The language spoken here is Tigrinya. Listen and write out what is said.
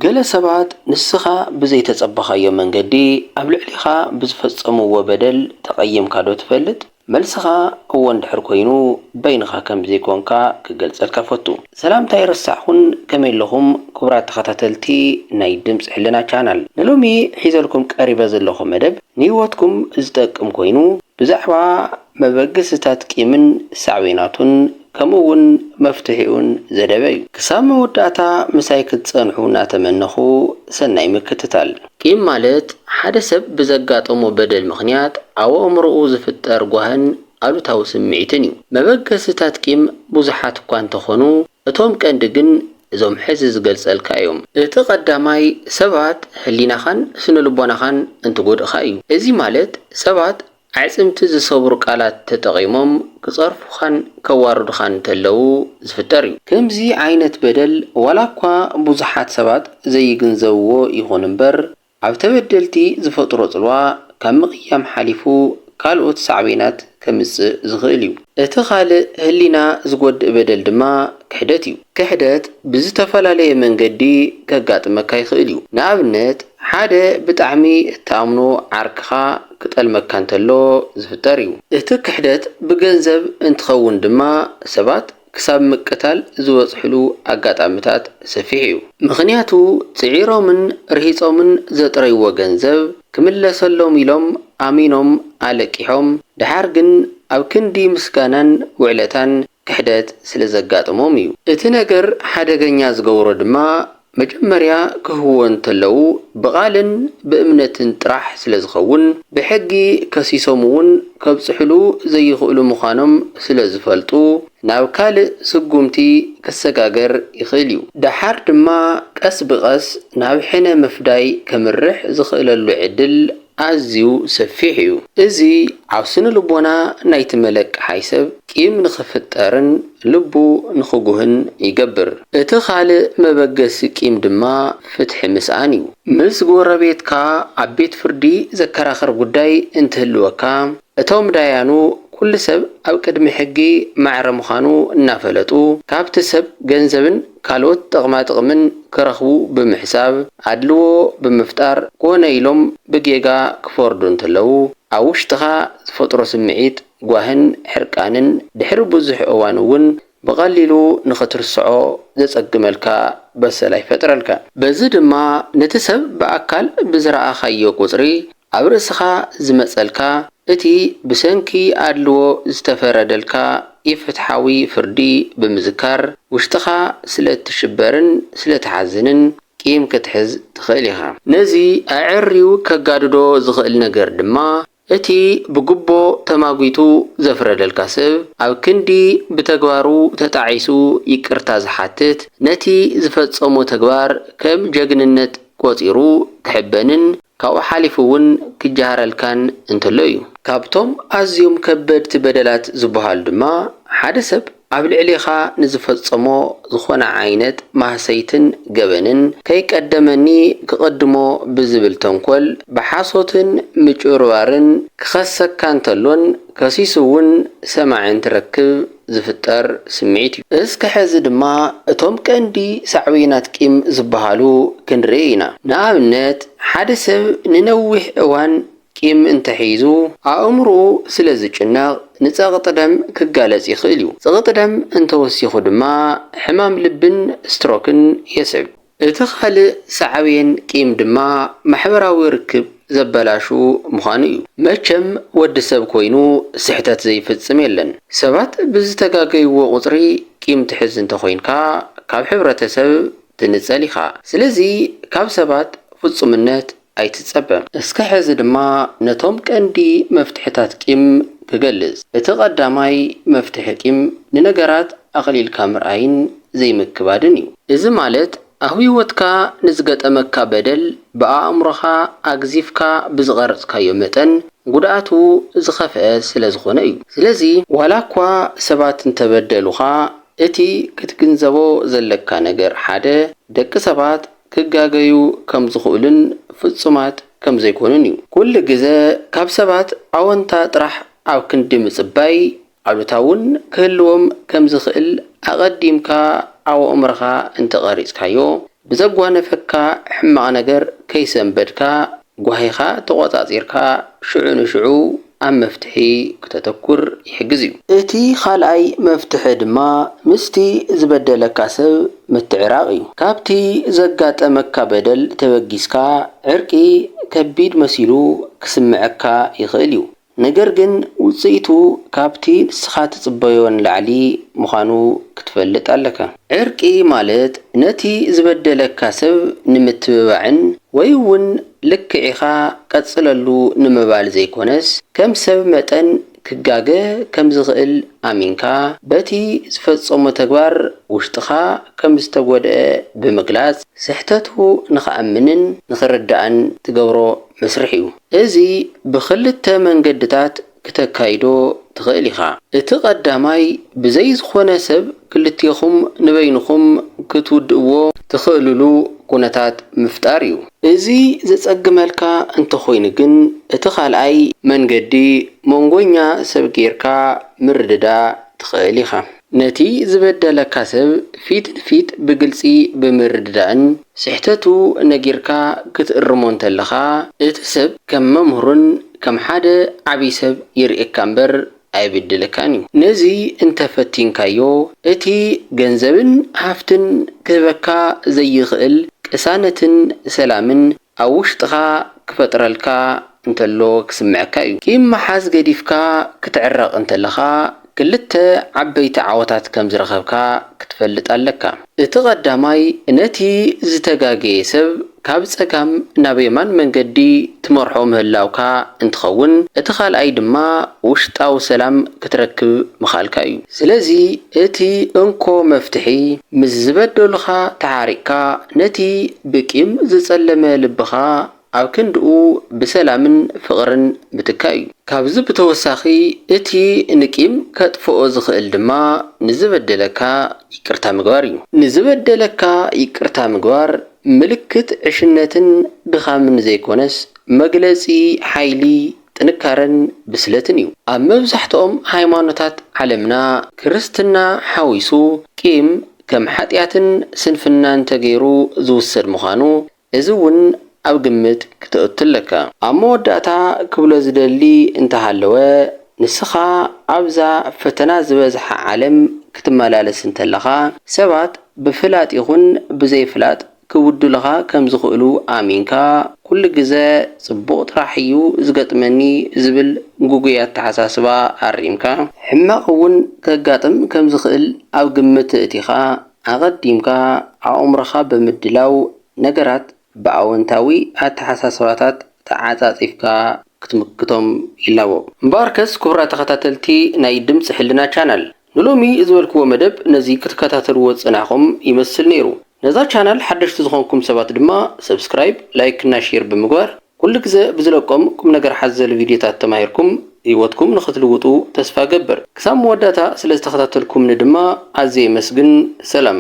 ገለ ሰባት ንስኻ ብዘይተጸበኻዮ መንገዲ ኣብ ልዕሊኻ ብዝፈጸምዎ በደል ተቐይምካ ዶ ትፈልጥ? መልስኻ እወ እንድሕር ኮይኑ፣ በይንኻ ከም ዘይኮንካ ክገልጸልካ ፈቱ። ሰላምታ ኣይረሳዕኹን፣ ከመይ ኣለኹም ክቡራት ተኸታተልቲ ናይ ድምፂ ሕልና ቻናል? ንሎሚ ሒዘልኩም ቀሪበ ዘለኹ መደብ ንህይወትኩም ዝጠቅም ኮይኑ፣ ብዛዕባ መበገስታት ቂምን ሳዕቤናቱን ከምኡ እውን መፍትሒኡን ዘደበ እዩ። ክሳብ መወዳእታ ምሳይ ክትጸንሑ እናተመነኹ፣ ሰናይ ምክትታል። ቂም ማለት ሓደ ሰብ ብዘጋጠሞ በደል ምኽንያት ኣብ ኣእምሮኡ ዝፍጠር ጓህን ኣሉታዊ ስምዒትን እዩ። መበገስታት ቂም ብዙሓት እኳ እንተኾኑ፣ እቶም ቀንዲ ግን እዞም ሕዚ ዝገልጸልካ እዮም። እቲ ቀዳማይ፣ ሰባት ህሊናኻን ስነ ልቦናኻን እንትጎድእኻ እዩ። እዚ ማለት ሰባት ኣዕጽምቲ ዝሰብሩ ቃላት ተጠቒሞም ክጸርፉኻን ከዋርዱኻን እንተለዉ ዝፍጠር እዩ። ከምዚ ዓይነት በደል ዋላ እኳ ብዙሓት ሰባት ዘይግንዘብዎ ይኹን እምበር፣ ኣብ ተበደልቲ ዝፈጥሮ ጽልዋ ካብ ምቕያም ሓሊፉ ካልኦት ሳዕቤናት ከምጽእ ዝኽእል እዩ። እቲ ካልእ ህሊና ዝጎድእ በደል ድማ ክሕደት እዩ። ክሕደት ብዝተፈላለየ መንገዲ ከጋጥመካ ይኽእል እዩ። ንኣብነት፣ ሓደ ብጣዕሚ እትኣምኖ ዓርክኻ ክጠልመካ እንተሎ ዝፍጠር እዩ። እቲ ክሕደት ብገንዘብ እንትኸውን ድማ ሰባት ክሳብ ምቅታል ዝበጽሕሉ ኣጋጣምታት ሰፊሕ እዩ። ምኽንያቱ ጽዒሮምን ርሂጾምን ዘጥረይዎ ገንዘብ ክምለሰሎም ኢሎም ኣሚኖም ኣለቂሖም፣ ደሓር ግን ኣብ ክንዲ ምስጋናን ውዕለታን ክሕደት ስለ ዘጋጥሞም እዩ። እቲ ነገር ሓደገኛ ዝገብሮ ድማ መጀመርያ ክህብዎ እንተለዉ ብቓልን ብእምነትን ጥራሕ ስለ ዝኸውን፣ ብሕጊ ከሲሶም እውን ከብጽሕሉ ዘይኽእሉ ምዃኖም ስለ ዝፈልጡ፣ ናብ ካልእ ስጉምቲ ክሰጋገር ይኽእል እዩ። ደሓር ድማ ቀስ ብቐስ ናብ ሕነ ምፍዳይ ከምርሕ ዝኽእለሉ ዕድል ኣዝዩ ሰፊሕ እዩ። እዚ ኣብ ስነ ልቦና ናይቲ መለቅሓይ ሰብ ቂም ንኽፍጠርን ልቡ ንኽጉህን ይገብር። እቲ ካልእ መበገሲ ቂም ድማ ፍትሒ ምስኣን እዩ። ምስ ጎረቤትካ ኣብ ቤት ፍርዲ ዘከራኽር ጉዳይ እንትህልወካ፣ እቶም ዳያኑ ኩሉ ሰብ ኣብ ቅድሚ ሕጊ ማዕረ ምዃኑ እናፈለጡ፣ ካብቲ ሰብ ገንዘብን ካልኦት ጥቕማጥቕምን ክረኽቡ ብምሕሳብ፣ ኣድልዎ ብምፍጣር ኮነ ኢሎም ብጌጋ ክፈርዱ እንተለዉ፣ ኣብ ውሽጥኻ ዝፈጥሮ ስምዒት ጓህን ሕርቃንን ድሕሪ ብዙሕ እዋን እውን ብቐሊሉ ንኽትርስዖ ዘጸግመልካ በሰላ ይፈጥረልካ። በዚ ድማ ነቲ ሰብ ብኣካል ብዝረኣኻዮ ቁጽሪ ኣብ ርእስኻ ዝመጸልካ እቲ ብሰንኪ ኣድልዎ ዝተፈረደልካ ኢፍትሓዊ ፍርዲ ብምዝካር ውሽጥኻ ስለ እትሽበርን ስለ ትሓዝንን ቂም ክትሕዝ ትኽእል ኢኻ። ነዚ ኣዐርዩ ከጋድዶ ዝኽእል ነገር ድማ እቲ ብጉቦ ተማጒቱ ዘፍረደልካ ሰብ ኣብ ክንዲ ብተግባሩ ተጣዒሱ ይቅርታ ዝሓትት፣ ነቲ ዝፈጸሞ ተግባር ከም ጀግንነት ቆጺሩ ክሕበንን ካብኡ ሓሊፉ እውን ክጀሃረልካን እንተሎ እዩ። ካብቶም ኣዝዮም ከበድቲ በደላት ዝበሃሉ ድማ ሓደ ሰብ ኣብ ልዕሌኻ ንዝፈጸሞ ዝኾነ ዓይነት ማህሰይትን ገበንን ከይቀደመኒ ክቕድሞ ብዝብል ተንኮል ብሓሶትን ምጭብርባርን ክኸሰካ እንተሎን ከሲሱ እውን ሰማዒ እንትረክብ ዝፍጠር ስምዒት እዩ። እስከ ሕዚ ድማ እቶም ቀንዲ ሳዕቤናት ቂም ዝበሃሉ ክንርኢ ኢና። ንኣብነት፣ ሓደ ሰብ ንነዊሕ እዋን ቂም እንተሒዙ፣ ኣእምሮኡ ስለ ዝጭነቕ ንጸቕጢ ደም ክጋለጽ ይኽእል እዩ። ጸቕጢ ደም እንተወሲኹ ድማ ሕማም ልብን ስትሮክን የስዕብ። እቲ ካልእ ሳዕቤን ቂም ድማ ማሕበራዊ ርክብ ዘበላሹ ምዃኑ እዩ። መቸም ወዲ ሰብ ኮይኑ ስሕተት ዘይፍጽም የለን። ሰባት ብዝተጋገይዎ ቁጽሪ ቂም ትሕዝ እንተኾይንካ ካብ ሕብረተሰብ ትንጸል ኢኻ። ስለዚ ካብ ሰባት ፍጹምነት ኣይትጸበ። እስከ ሕዚ ድማ ነቶም ቀንዲ መፍትሕታት ቂም ክገልጽ። እቲ ቀዳማይ መፍትሒ ቂም ንነገራት ኣቕሊልካ ምርኣይን ዘይምክባድን እዩ። እዚ ማለት ኣብ ህይወትካ ንዝገጠመካ በደል ብኣእምሮኻ ኣግዚፍካ ብዝቐረጽካዮ መጠን ጉድኣቱ ዝኸፍአ ስለ ዝኾነ እዩ። ስለዚ ዋላ እኳ ሰባት እንተበደሉኻ፣ እቲ ክትግንዘቦ ዘለካ ነገር ሓደ፣ ደቂ ሰባት ክጋገዩ ከም ዝኽእሉን ፍጹማት ከም ዘይኮኑን እዩ። ኩሉ ግዘ ካብ ሰባት ኣወንታ ጥራሕ ኣብ ክንዲ ምጽባይ፣ ኣሉታ እውን ክህልዎም ከም ዝኽእል ኣቐዲምካ ኣብ ኣእምሮኻ እንተቐሪጽካዮ፣ ብዘጓነፈካ ሕማቕ ነገር ከይሰንበድካ፣ ጓሂኻ ተቖጻጺርካ ሽዑ ንሽዑ ኣብ መፍትሒ ክተተኩር ይሕግዝ እዩ። እቲ ካልኣይ መፍትሒ ድማ ምስቲ ዝበደለካ ሰብ ምትዕራቕ እዩ። ካብቲ ዘጋጠመካ በደል ተበጊስካ፣ ዕርቂ ከቢድ መሲሉ ክስምዐካ ይኽእል እዩ። ነገር ግን ውጽኢቱ ካብቲ ንስኻ ትጽበዮ ንላዕሊ ምዃኑ ክትፈልጥ ኣለካ። ዕርቂ ማለት ነቲ ዝበደለካ ሰብ ንምትብባዕን ወይ እውን ልክዕ ኢኻ ቀጽለሉ ንምባል ዘይኮነስ፣ ከም ሰብ መጠን ክጋገ ከም ዝኽእል ኣሚንካ፣ በቲ ዝፈጸሞ ተግባር ውሽጥኻ ከም ዝተጎድአ ብምግላጽ፣ ስሕተቱ ንኽኣምንን ንኽርዳእን ትገብሮ መስርሕ እዩ። እዚ ብኽልተ መንገድታት ክተካይዶ ትኽእል ኢኻ። እቲ ቀዳማይ፣ ብዘይ ዝኾነ ሰብ ክልቴኹም ንበይንኹም ክትውድእዎ ትኽእልሉ ኩነታት ምፍጣር እዩ። እዚ ዘጸግመልካ እንተኾይኑ ግን፣ እቲ ካልኣይ መንገዲ መንጎኛ ሰብ ጌርካ ምርድዳእ ትኽእል ኢኻ። ነቲ ዝበደለካ ሰብ ፊት ንፊት ብግልጺ ብምርድዳእን ስሕተቱ ነጊርካ ክትእርሞ እንተለኻ፣ እቲ ሰብ ከም መምህሩን ከም ሓደ ዓቢ ሰብ ይርእየካ እምበር ኣይብድለካን እዩ። ነዚ እንተፈቲንካዮ፣ እቲ ገንዘብን ሃፍትን ክህበካ ዘይኽእል ቅሳነትን ሰላምን ኣብ ውሽጥኻ ክፈጥረልካ እንተሎ ክስምዐካ እዩ። ቂም ምሓዝ ገዲፍካ ክትዕረቕ እንተለኻ፣ ክልተ ዓበይቲ ዓወታት ከም ዝረኸብካ ክትፈልጥ ኣለካ። እቲ ቀዳማይ፣ ነቲ ዝተጋገየ ሰብ ካብ ጸጋም ናብ የማን መንገዲ ትመርሖ ምህላውካ እንትኸውን፣ እቲ ካልኣይ ድማ ውሽጣዊ ሰላም ክትረክብ ምኻልካ እዩ። ስለዚ እቲ እንኮ መፍትሒ፣ ምስ ዝበደሉኻ ተዓሪቕካ፣ ነቲ ብቂም ዝጸለመ ልብኻ ኣብ ክንድኡ ብሰላምን ፍቕርን ምትካእ እዩ። ካብዚ ብተወሳኺ፣ እቲ ንቂም ከጥፍኦ ዝኽእል ድማ ንዝበደለካ ይቅርታ ምግባር እዩ። ንዝበደለካ ይቅርታ ምግባር ምልክት ዕሽነትን ድኻምን ዘይኮነስ፣ መግለጺ ሓይሊ፣ ጥንካረን ብስለትን እዩ። ኣብ መብዛሕትኦም ሃይማኖታት ዓለምና፣ ክርስትና ሓዊሱ፣ ቂም ከም ሓጢኣትን ስንፍናን ተገይሩ ዝውሰድ ምዃኑ፣ እዚ እውን ኣብ ግምት ክተእቱ ኣለካ። ኣብ መወዳእታ ክብሎ ዝደሊ እንተሃለወ፣ ንስኻ ኣብዛ ፈተና ዝበዝሓ ዓለም ክትመላለስ እንተለኻ፣ ሰባት ብፍላጥ ይኹን ብዘይፍላጥ ክብድሉኻ ከም ዝኽእሉ ኣሚንካ፣ ኩሉ ግዘ ጽቡቕ ጥራሕ እዩ ዝገጥመኒ ዝብል ግጉይ ኣተሓሳስባ ኣሪምካ፣ ሕማቕ እውን ከጋጥም ከም ዝኽእል ኣብ ግምት ኣእቲኻ፣ ኣቐዲምካ ኣእምሮኻ ብምድላው፣ ነገራት ብኣወንታዊ ኣተሓሳስባታት ተዓጻጺፍካ ክትምክቶም ይላቦ። እምበኣርከስ፣ ክቡራት ተኸታተልቲ ናይ ድምፂ ሕልና ቻናል፣ ንሎሚ ዝበልክዎ መደብ ነዚ ክትከታተልዎ ዝጸናሕኹም ይመስል ነይሩ። ነዛ ቻናል ሓደሽቲ ዝኾንኩም ሰባት ድማ ሰብስክራይብ፣ ላይክ እና ሼር ብምግባር፣ ኩሉ ግዘ ብዝለቆም ቁም ነገር ሓዘል ቪድዮታት ተማሂርኩም ህይወትኩም ንኽትልውጡ ተስፋ እገብር። ክሳብ መወዳእታ ስለ ዝተኸታተልኩምኒ ድማ ኣዝየ የመስግን። ሰላም።